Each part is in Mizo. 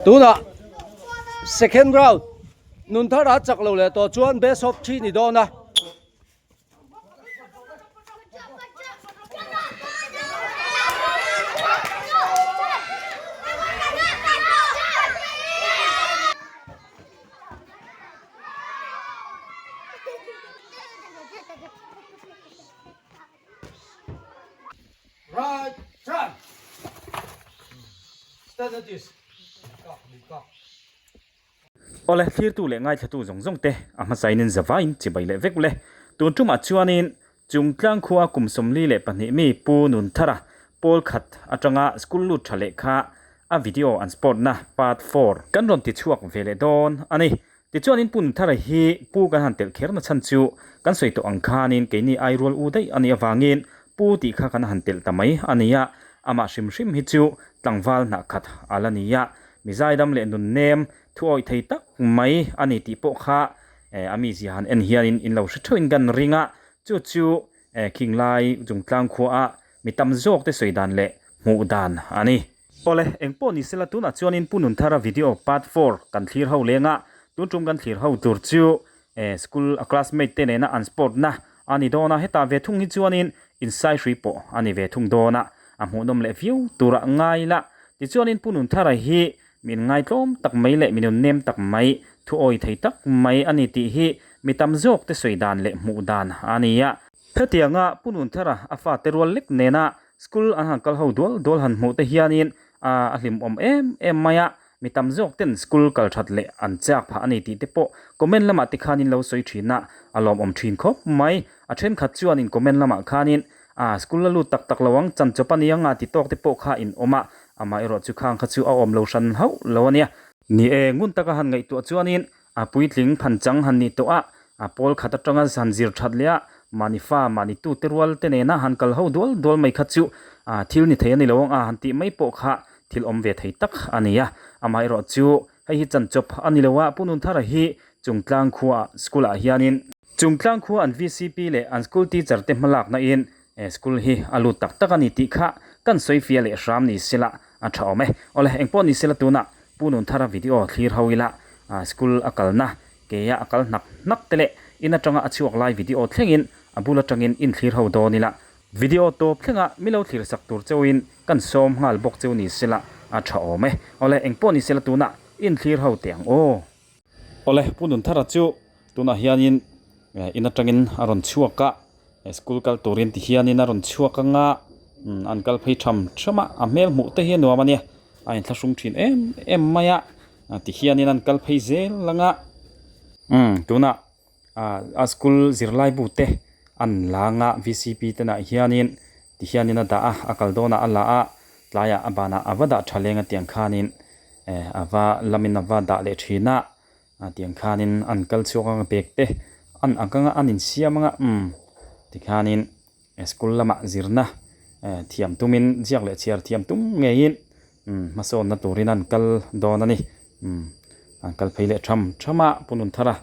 Tunah second round Nunthara chak lo leh tawh chuan best of three ni dawn a. Right turn. Stand at ease. Awle, thlirtu leh ngaithlatu zawng zawng te a hmasain in zavain chibai leh vek ule. Tun tumah chuanin Chungtlang khua kum 42 mi Pu Nunthara pawl khat atanga school lut tha leh kha a video an sport na part four kan rawn ti chhuak ve leh dawn a ni. Tichuanin Pu Nunthara hi Pu kan han telh kher na chhan chu kan sawi tawh ang khanin keini Airual u daih a nih avangin Pu tih kha kan han telh ta mai a ni a, amah hrim hrim hi chu tlangval hnah khat a la ni a, mi zaidam leh nun nem thu awih thei tak mai a ni tih pawh kha a mizia han en hianin in lo hre theuhin kan ring a, chu chu khing lai chungtlang khuaah mi tam zawk te sawi dan leh hmuh dan a ni. Awle, eng pawh ni sela tunah chuanin Pu Nunthara video part four kan thlir ho leng a, tun tum kan thlir ho tur chu school a classmate te nena an sport na a ni dawn a, hetah ve thung hi chuanin insai hrui pawh a ni ve thung dawn a, a hmuhnawm leh viau turah ngai ila. Tichuanin Pu Nunthara hi min ngaitlawm tak mai leh min unnem tak mai, thu awi thei tak mai a ni tih hi mi tam zawk te sawi dan leh hmuh dan a ni a. Hetianga Pu Nunthara a fate rual lek nena school an han kal ho dual dual han hmuh te hianin a hlimawm em em mai a, Mi tam zawk ten school kal that leh an chak phah a ni tih te pawh comment lamah te khanin lo sawi thin a, a lawmawm thin khawp mai. A thenkhat chuanin comment lamah khanin ah school la lut tak tak lo ang, chan chawp a ni ang a ti tawk te pawh kha in awm a, amaherawh chu khang kha chu a awm lo hran hauh lo a nia. Ni e, ngun taka han ngaihtuah chuanin a puitling phanchang han nih tawh a, a pawl khat atanga han zir that leh a, mahni fa, mahni tute rual te nena han kal ho dual dual mai kha chu thil ni thei a ni lo ang a han tih mai pawh kha thil awm ve thei tak a ni a. Amaherawh chu hei hi chanchawp a ni lo a, Pu Nunthara hi Chungtlang khua school ah hianin Chungtlang khua an VCP leh an school teacher te hmalakna in school hi a lut tak tak a ni tih kha kan sawi fia leh hram ni sela a tha awm e. Awle, engpawh ni sela tunah Pu Nunthara video thlir ho ila school a kalna keia a kal hnak hnak te leh in atanga a chhuak lai video thlengin a bul atangin in thlir ho dawn ila video tawp thlenga mi lo thlir sak tur cheuhin kan sawm nghal bawk cheu ni sela a tha awm e. Awle, engpawh ni sela tunah in thlir ho teh ang aw. Awle, Pu Nunthara chu tunah hianin in atangin a rawn chhuak a, school kal turin ti hianin a rawn chhuak anga an kal phei tham tham a, a hmel hmuh te hi a nuam a nia, a inthlahrung thin em em mai a, ti hianin an kal phei zel anga tunah a school zirlai bu te an la anga vcp te nah hianin ti hianin a dah a, a kal dawnah a la a, tlaiah a banah a va dah tha leng a tiang khanin a va lamin a va dah leh thin a. A tiang khanin an kal chhuak anga bag te an ak anga an insiam anga umm tikhanin school lamah zirna thiam tumin ziak leh chhiar thiam tum ngeiin umm hmasawnna turin an kal dawn a ni umm an kal phei leh tham tham a Pu Nunthara.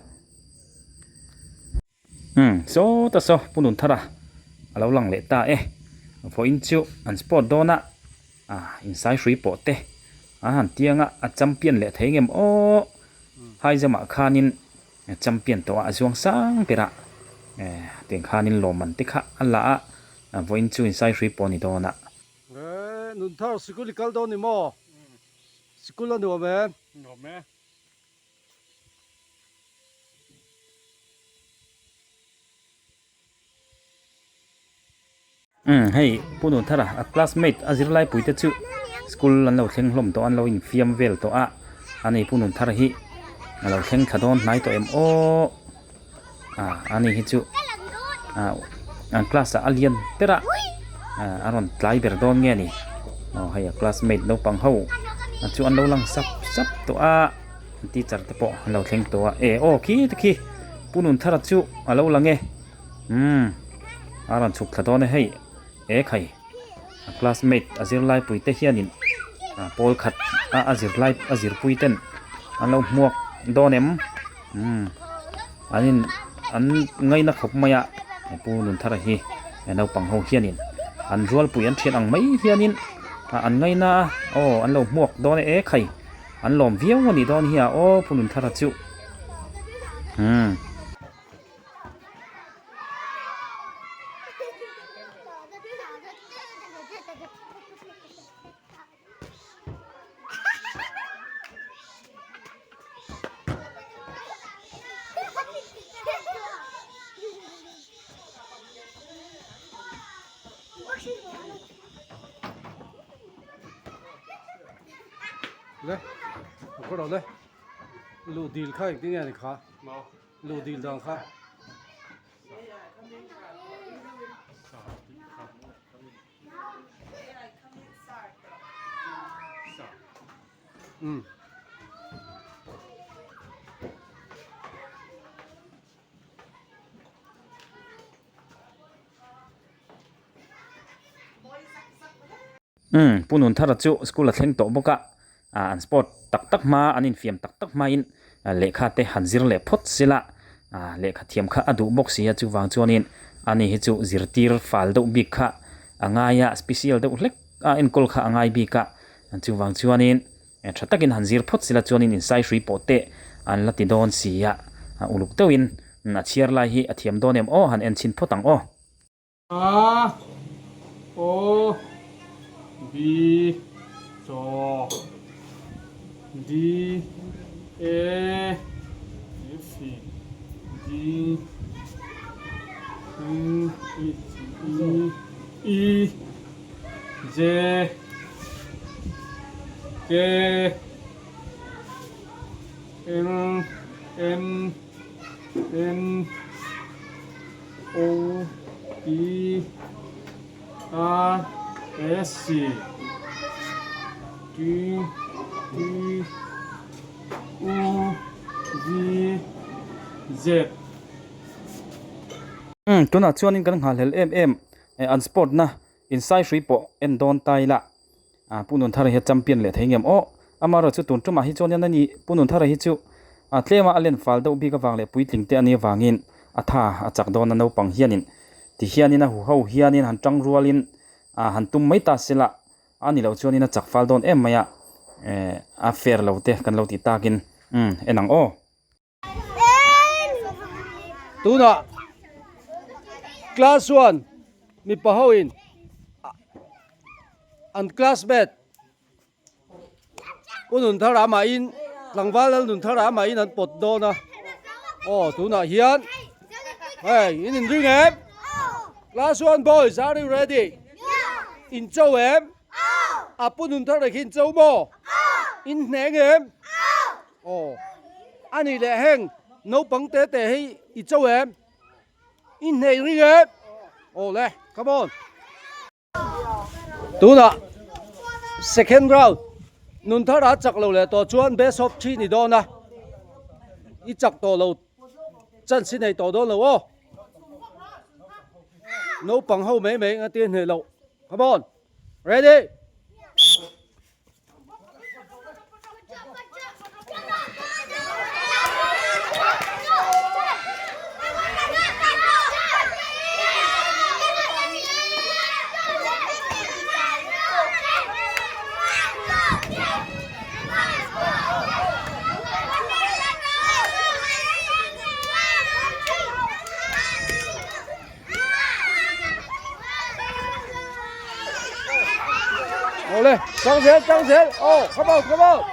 Umm saw ta saw Pu Nunthara a lo lang leh ta e vawiin chu an sport dawn a ah insai hrui pawh te an han tiang a a champion leh thei ngem aw high jump ah khanin champion tawh a a zuang sang ber a eh tiang khanin lawmman te kha a la a vawiin chu insai hrui pawh a ni dawn a. Eh Nunthar sikul i kal dawn ni maw? Sikul a nuam em? Nuam e. Umm hei Pu Nunthara a classmate a zirlai pui te chu school an lo thleng hlawm tawh a an lo infiam vel tawh a ani Pu Nunthara hi a lo thleng thla dawn hnai tawh em aw ah ani hi chu ah an class ah a lian ber a ah a rawn tlai ber dawn nge ni aw hei a classmate naupang ho chu an lo lang sap sap tawh a teacher te pawh an lo thleng tawh a eh aw khi te khi Pu Nunthara chu a lo lang e umm a rawn chhuk thla dawn e hei e khai a classmate a zirlai pui te hianin ah pawl khat a a zirlai a zirpui ten an lo hmuak dawn em umm an in an ngaina khawp mai a pu Nunthara hi naupang ho hianin an rualpui an thian ang mai hianin ah an ngaina a aw an lo hmuak dawn e khai. An lawm viau a nih dawn hi a aw Pu Nunthara chu. Umm. Le a kawr le luh dil kha engtin nge ni kha luh dil dan kha. Umm Pu Nunthara chu school a thleng tawh bawk a, ah an sport tak tak hma an infiam tak tak hmain lehkha te han zir leh phawt sela ah lehkha thiam kha a duh bawk si a chuvang chuanin ani hi chu zirtir fal deuh bik kha a ngai a special deuh hlek a enkawl kha a ngai bik a chuvang chuanin tha takin han zir phawt sela chuanin insai hrui pawh te an la ti dawn si a uluk deuhin a chhiar lai hi a thiam dawn em aw han en chhin phawt ang aw. A O B chaw D A F G N H E E J K L M N O P R S T T U V Z. Umm tunah chuanin kan nghahhlel em em an sport na insai hrui pawh en dawn ta ila Ah Pu Nunthara hi a champion leh thei ngem aw. Amaherawh chu tun tumah hi chuan hian ani Pu Nunthara hi chu ah tlema a len fal deuh bik avang leh puitling te ani avangin a tha a chak dawn a naupang hianin ti hianin a huho hianin han tang rualin ah han tum mai ta sela a ni loh chuanin a chak fal dawn em mai a eh a fair lo te kan lo tih takin umm en ang aw. Tunah class one mipa ho in an classmate u nun thar ah mahin tlangval lal nun thar ah mahin an pawt dawn a aw tunah hian hei in inring em class one boys are you ready in cho em a pu nun thar ah khi in cho maw in hneng em. Aw, a nih leh heng naupang te te hi i cho em? I hnei ring em? Aw le, come on. Tunah second round nun thar a chak lo leh tawh chuan best of three ni dawn a, i chak tawh lo chance i nei tawh dawn lo aw. Naupang ho mai mai nga tir hneh loh, come on, ready. Awle, tang zel, tang zel. Oh, come on, come on.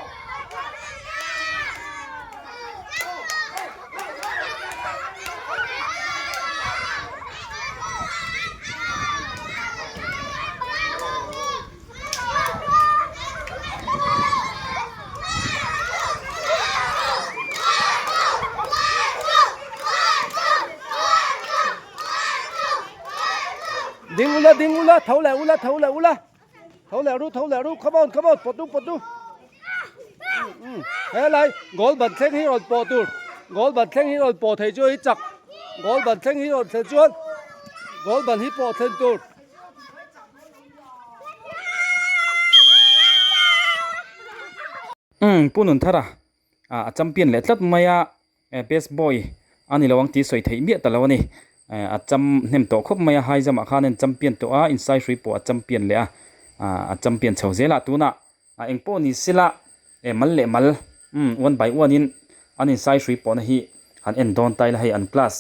Ding ula, ding ula, tho leh ula, tho leh ula. Tho leh ru, tho leh ru. Come on, come on, pawt du, pawt du. He lai, goal ban thleng hi rawn pawh tur. Goal ban thleng hi rawn pawh thei chu hi chak. Goal ban thleng hi rawn thlen chuan goal ban hi pawh thlen tur. Umm Pu Nunthara a champion leh tlat mai a, best boy a ni lo ang tih sawi theih miah ta lo a ni. A cham hnem tawh khawp mai a, high jump ah khan a in champion tawh a, inside hrui pawh a champion leh a, a champion chho zel a tunah. Engpawh ni sela E mal leh mal umm one by one in an insai hrui pawhna hi han en dawn ta ila hei an class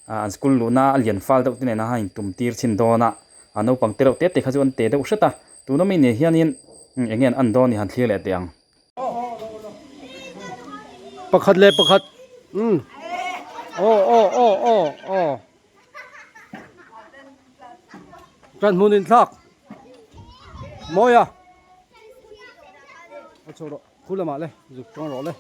ah an school luhna a lian fal deuh te nena a intum tir chhin dawn a a naupang te reuh te te kha chu an te deuh hret a tuna mi nen hianin eng nge an an dawn ni han thlir leh teh ang. Pakhat leh pakhat umm aw aw aw aw aw Ṭan hmun inthlak mawi a a chho rawh khu lamah le zuk ṭawng rawh le.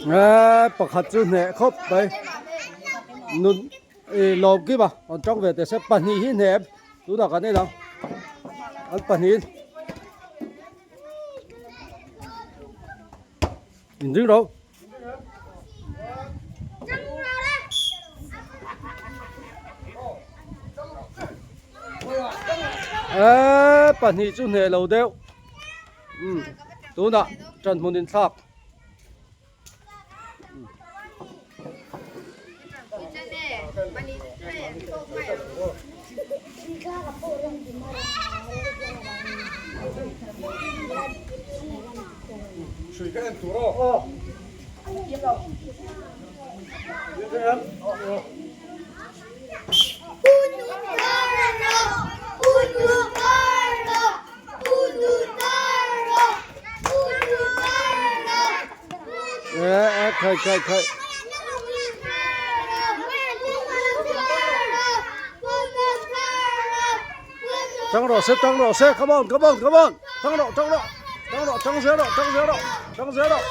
Eee pakhat chu hneh khawp mai nun ih lawm kim a an tang ve teh se pahnih hi hneh em tunah kan en ang an pahnih in ding ro. Eee pahnih chu hneh lo deuh umm tunah ṭan hmun inthlak. Khai khai khai. Tang rawh se tang rawh se come on come on come on tang rawh tang rawh tang rawh tang zel rawh tang zel rawh tang zel rawh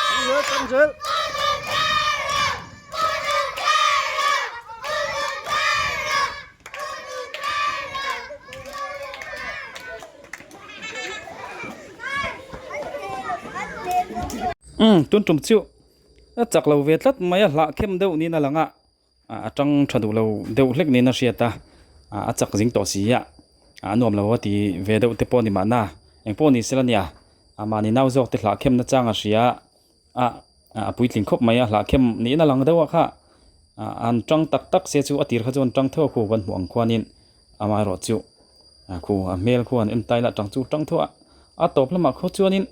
tang zel tang zel. Umm tun tum chu a chak lo ve tlat mai a hlah khem deuh niin a lang a a tang tha duh lo deuh hlek niin a hriat a a chak zing tawh si a a nuam lo a ti ve deuh te pawh a ni mahna engpawh ni sela nia mahni nau zawk te hlah khem nachang a hria a a puitling khawp mai a hlah khem niin a lang deuh a kha an tang tak tak se chu a tir kha chu an tang tho a khu kan hmuh ang khuanin amaherawh chu a khu a hmel khuan en tai lah tang chu tang tho a a tawp lamah khaw chuanin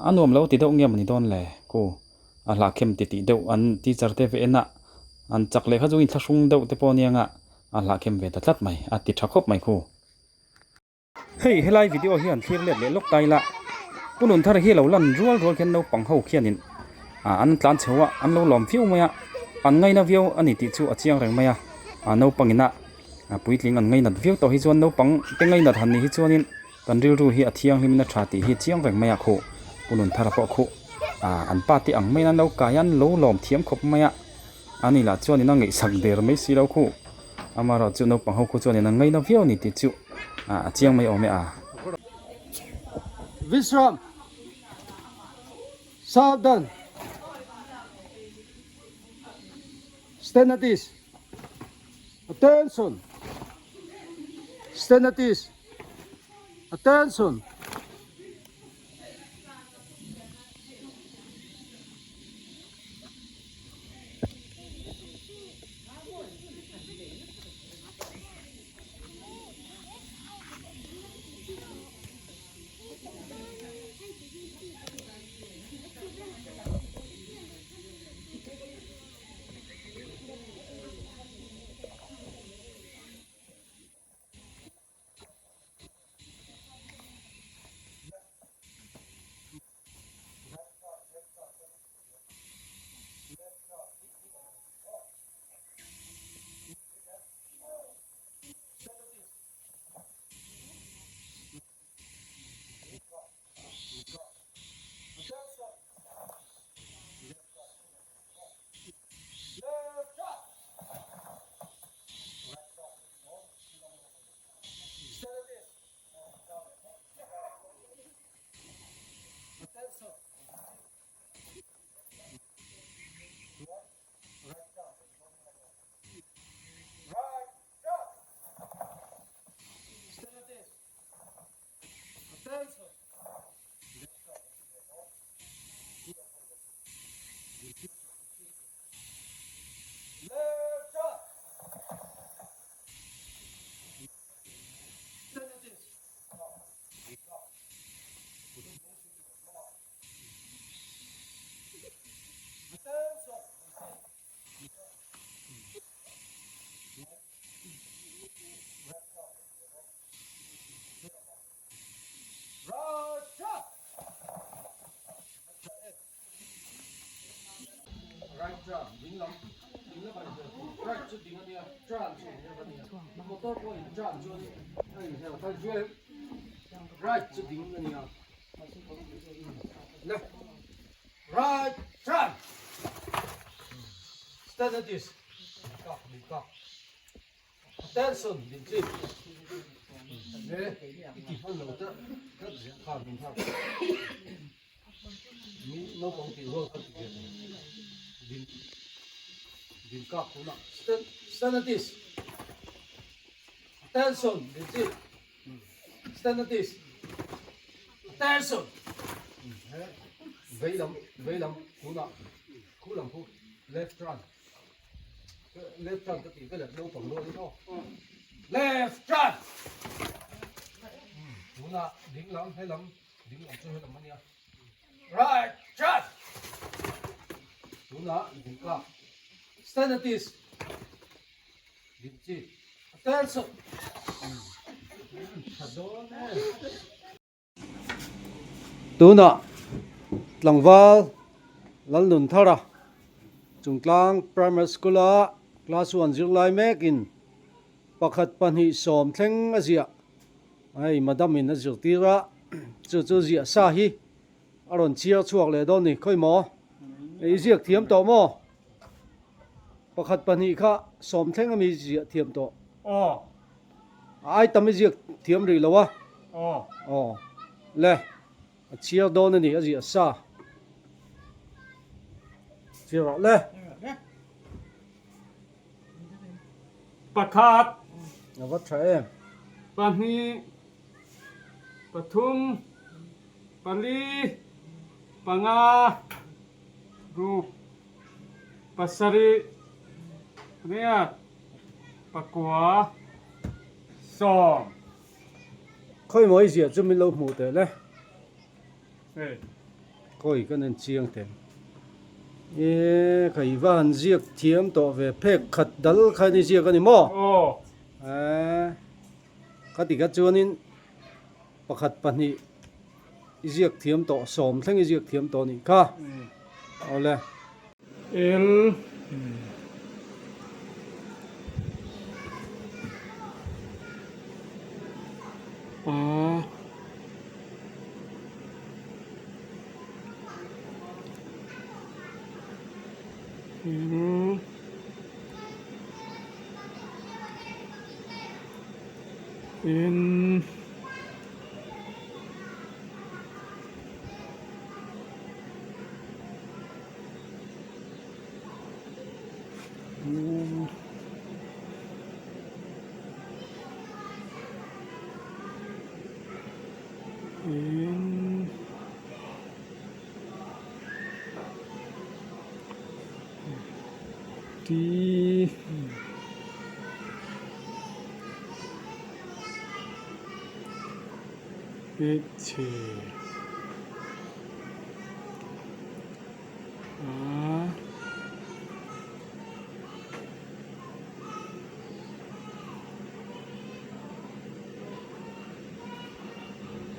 a nuam lo ti deuh nge mawni dawn le khu a hlah khem ti tih deuh an teacher te ve en a an chak leh kha chu inthlahrung deuh te pawh ania nga a hlah khem ve ta tlat mai a ti tha khawp mai khu. Hei helai video hi an thlir let leh lawk ta ila Pu Nunthar hi lo lan rual rual khian naupang ho khianin ah an tlan chho a an lo lawm viau mai a an ngaina viau a ni tih chu a chiang reng mai a ah naupang ina puitling an ngainat viau tawh hi chuan naupang te ngainat han nih hi chuanin kan rilru hi a thianghlim in a tha tih hi chiang reng mai a khuh Pu Nunthara pawh khuh ah an pa te ang maiin an lo kai a an lo lawm thiam khawp mai a ani lah chuanin a ngaihsak der mai si lo khuh. Amaherawh chu naupang ho khu chuanin an ngaina viau a ni tih chu a chiang mai awm e a. Vishram Southern Stand at ease Attention Stand at ease Attention. lam ding lamah inher tur right chu ding a nia turn chu inher a nia motor pawh in turn chuan a inher phal hriai right chu ding a nia left right turn stand at ease kak lui kak attention din chip he i ti hman lo ta tlat ziah khan min thar Mi naupang tih rual kha ti ve thei. Din din kak tunah stand stand at ease. Attention din chi. Stand at ease. Attention. He vei lam vei lam tunah khu lam khu left run. Left run ka tih veleh naupang rualin aw. Left run. Tunah ding lam he lam Ding lam chu helam a nia. Right, charge! Tunah ding kak. Stand at ease. Ding chi. Attention! Tha dawn e. Tunah tlangval Lalnunthara Chungtlang Primary School-a class one zirlai mekin pakhat pahnih sawm thleng a ziah. Hei madam in a zirtir a, chu chu ziah sa hi a rawn chhiar chhuak leh dawn ni, khawi maw? I ziak thiam tawh maw? Pakhat pahnih kha sawm thleng ami ziah thiam tawh. Aw. A ai tam i ziak thiam rih lo a. Aw. Aw. Le, a chhiar dawn a ni a ziah sa. Chhiar rawh le. Pakhat. A va tha em. Pahnih, pathum, pali, panga, ruk, pasarih, riat, pakua, sawm. Khawimaw i ziah chu min lo hmuh teh le. Kawi ka nen chiang teh. E kha i va han ziak thiam tawh ve phek khat dal kha ni ziak a ni maw? Aw. E kha ti kha chuanin pakhat pahnih i ziak thiam tawh sawm thleng i ziak thiam tawh a nih kha. Awle. L. A. L. N. U. N T H R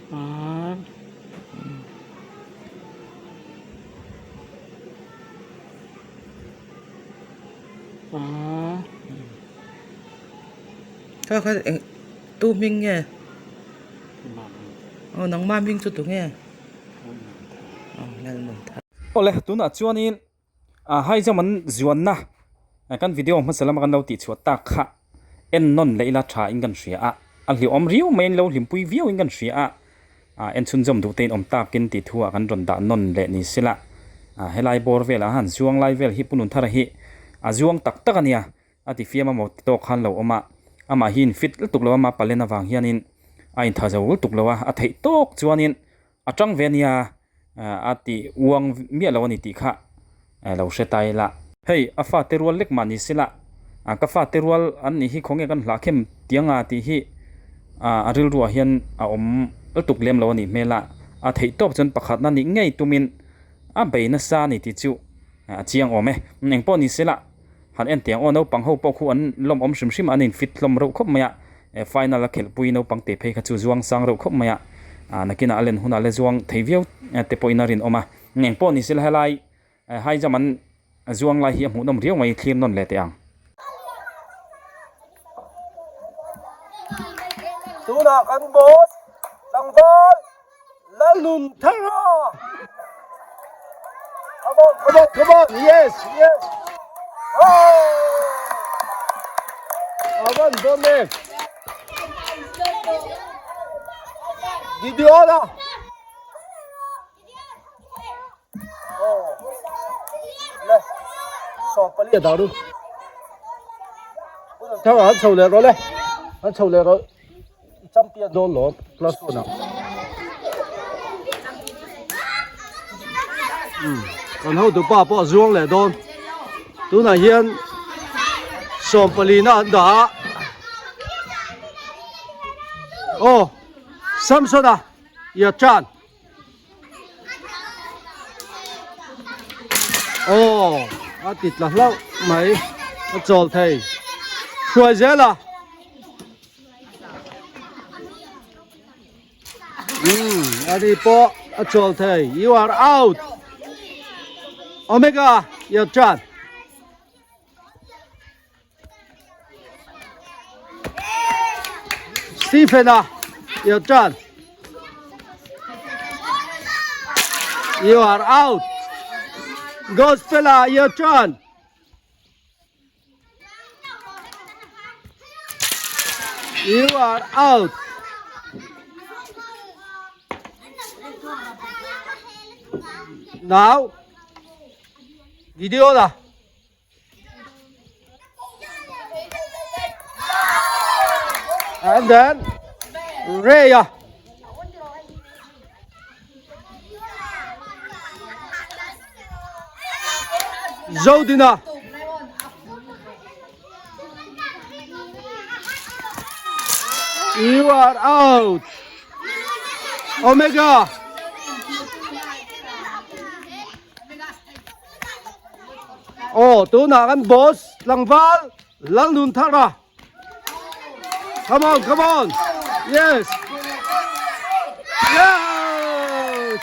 R R Kha kha eng tu hming nge aw nangma hming chu tu nge aw Lalnunthar. Awle tunah chuanin Ah hai zawm an zuanna kan video hmasa lama kan lo tih chhuah tak kha en nawn leh ila tha in kan hria a, a hliawm riau mai in lo hlimpui viau in kan hria a, ah en chhunzawm duh te in awm tak in tih thu ah kan rawn dah nawn leh ni sela, ah helai bawr velah han zuang lai vel hi Pu Nunthara hi a zuang tak tak a nia, a ti fiam a maw ti tawk khan lo awm a, amah hi in fit lutuk lo a, amah palen avang hianin a intha zo lutuk lo a, a theih tawk chuanin A tang ve ania a ti uang miah lo a ni tih kha lo hre ta ila. Hei a fate rual lek mah ni sela ka fate rual an nih hi khawnge kan hlah khem tiang a tih hi a rilruah hian a awm lutuk lem lo a nih hmel a, a theih tawp chuan pakhatna nih ngei tumin a bei nasa a ni tih chu a chiang awm e. Engpawh ni sela Han en teh ang aw, naupang ho pawh khu an lawmawm hrim hrim a, an infit hlawm reuh khawp mai a, final a khelhpui naupang teh phei kha chu zuang sang reuh khawp mai a, nakinah a len hunah la zuang thei viau te pawhin a rinawm a, eng pawh ni sela helai high jump an A zuang lai hi a hmuhnawm riau mai thlir nawn leh teh ang. Tunah kan boss tlangval Lalnunthara. Come on, come on, come on. Yes, yes. Oh! Avan dawn em. Gideon-a. Thar an chho leh rawh le an chho leh rawh champion dawn lawm class one ah kan hotu pa pawh a zuang leh dawn tunah hian 14 na an dah a aw Samson a Yachan. Aw a ti tla hlauh mai a chawl thei hruai zel a umm a ni pawh a chawl thei you are out omega your turn. Stephen-a your turn. You are out. Gospel-a your turn. You are out. Now, Gideon-a. And then Rhea. Zodina. You are out. Omega. Aw tunah kan boss tlangval Lalnunthara come on come on yes yes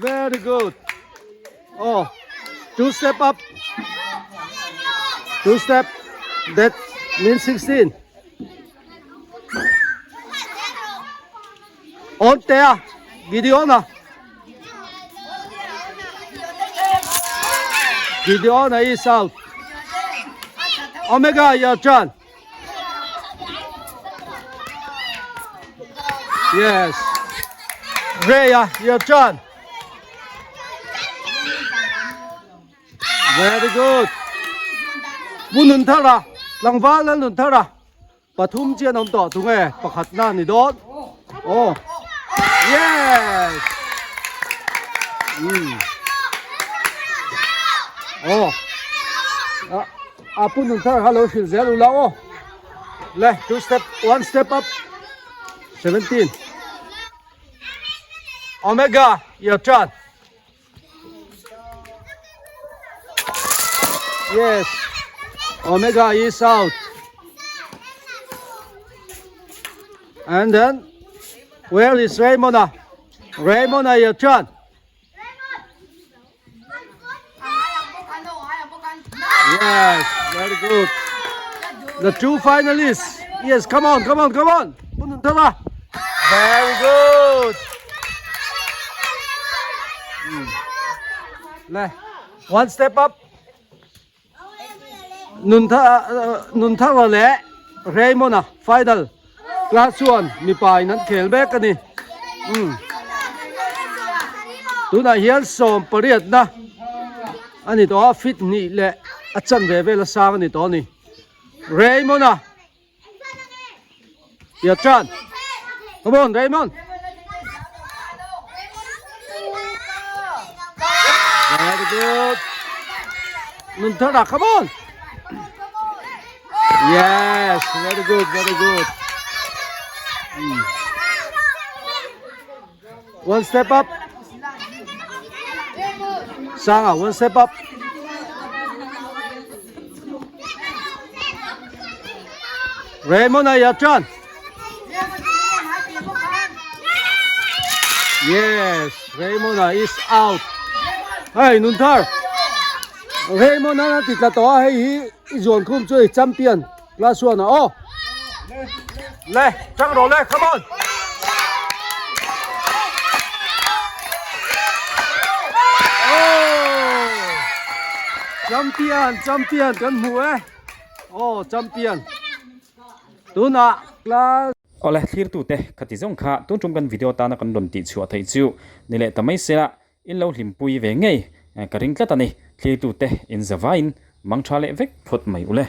very good aw two step up two step that means 16 On te a Gideon a Gideon a is out Omega your turn Yes Rhea your turn Very good Pu Nunthara tlangval an Nunthara Pathum chian awm tawh thung e, pakhatna a ni dawn. Aw, yes! Umm. Aw, a, a pu nun thar kha lo hrilh zel ula aw. Le, two step, one step up. 17. Omega, your turn. Yes, Omega is out. And then, where is Raymona? Raymona, your turn. Yes, very good. The two finalists. Yes, come on, come on, come on. Very good. Le, one step up. Nun thar leh Raymond-a final class chuan mipa in an khel mek a ni. Tunah hian sawm pariatna a ni tawh a, fit hnih leh a chanve vel a sang a ni tawh a ni. Raymond-a Your turn. Come on, Raymond. Very good. Nunthara, come on. Yes, very good, very good. Mm. One step up. Sanga, one step up. Raymond, your turn. Yes, Raymond is out. Hey, Nunthar. Raymond an a ti tla tawh a hei hi i zuan khum chu hei champion class one ah aw le tang rawh le come on champion champion kan hmu e aw champion tunah class Awle thlirtute khati zawng kha tun tum kan video tana kan rawn tih chhuah theih chu ni leh ta mai sela In lo hlimpui ve ngei ka ring tlat a ni. Thlirtute in zavaiin mang tha leh vek phawt mai u le.